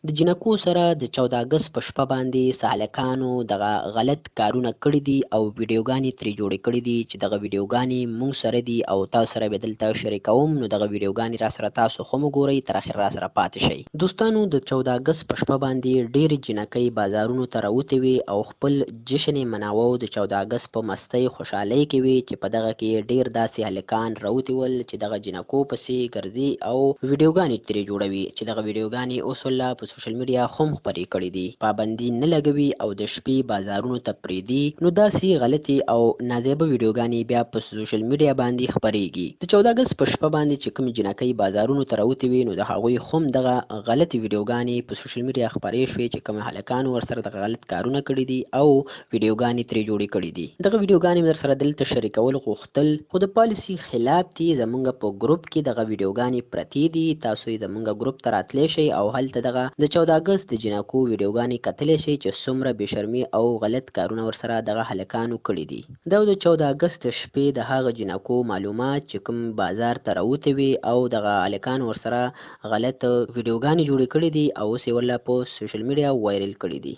د جینکو سره د 14 اګست په شپه باندې څه هلکانو دغه غلط کارونه کړي دي او ویډیوګانې ترې جوړې کړي دي چې دغه ویډیوګانې مونږ سره دي او تاسو سره به دلته شریکوم. نو دغه ویډیوګانې راسره تاسو هم وګورئ، تر اخره راسره پاتې شئ. دوستانو، د 14 اګست په شپه باندې ډېرې جینکۍ بازارونو ته راوتې وې او خپل جشن یې مناوه، د 14 اګست په مستۍ خوشحالۍ کې وې چې په دغه کې ډېر داسې هلکان راوتي ول چې دغه جینکو پسې ګرځي او ویډیوګانې ترې جوړوي، چې دغه ویډیوګانې اوس ولا په سوشل میډیا هم خپرې کړې دي. پابندي نه لګوي او د شپې بازارونو ته پرېږدي، نو داسې غلطې او نازیبه ویډیوګانې بیا په سوشل میډیا باندې خپرېږي. د 14 اګست په شپه باندې چې کومې جینکۍ بازارونو ته راوتې وې، نو د هغوی هم دغه غلطې ویډیوګانې په سوشل میډیا خپرې شوې چې کوم هلکانو ورسره دغه غلط کارونه کړي دي او ویډیوګانې ترې جوړې کړې دي. دغه ویډیوګانې مې درسره دلته شریکول غوښتل، خو د پالیسي خلاف دي. زمونږ په ګروپ کې دغه ویډیوګانې پرتې دي، تاسو یې زمونږ ګروپ ته راتلی شئ او هلته دغه د 14 اګست د جینکو ویډیوګانې کتلی شئ چې څومره بې شرمي او غلط کارونه ورسره دغه هلکانو کړي دي. دا د 14 اګست د شپې د هغه جینکو معلومات چې کوم بازار ته راوتې وې او دغه هلکانو ورسره غلط ویډیوګانې جوړې کړې دي او اوس یې ورله په سوشل میډیا وایرل کړي دي.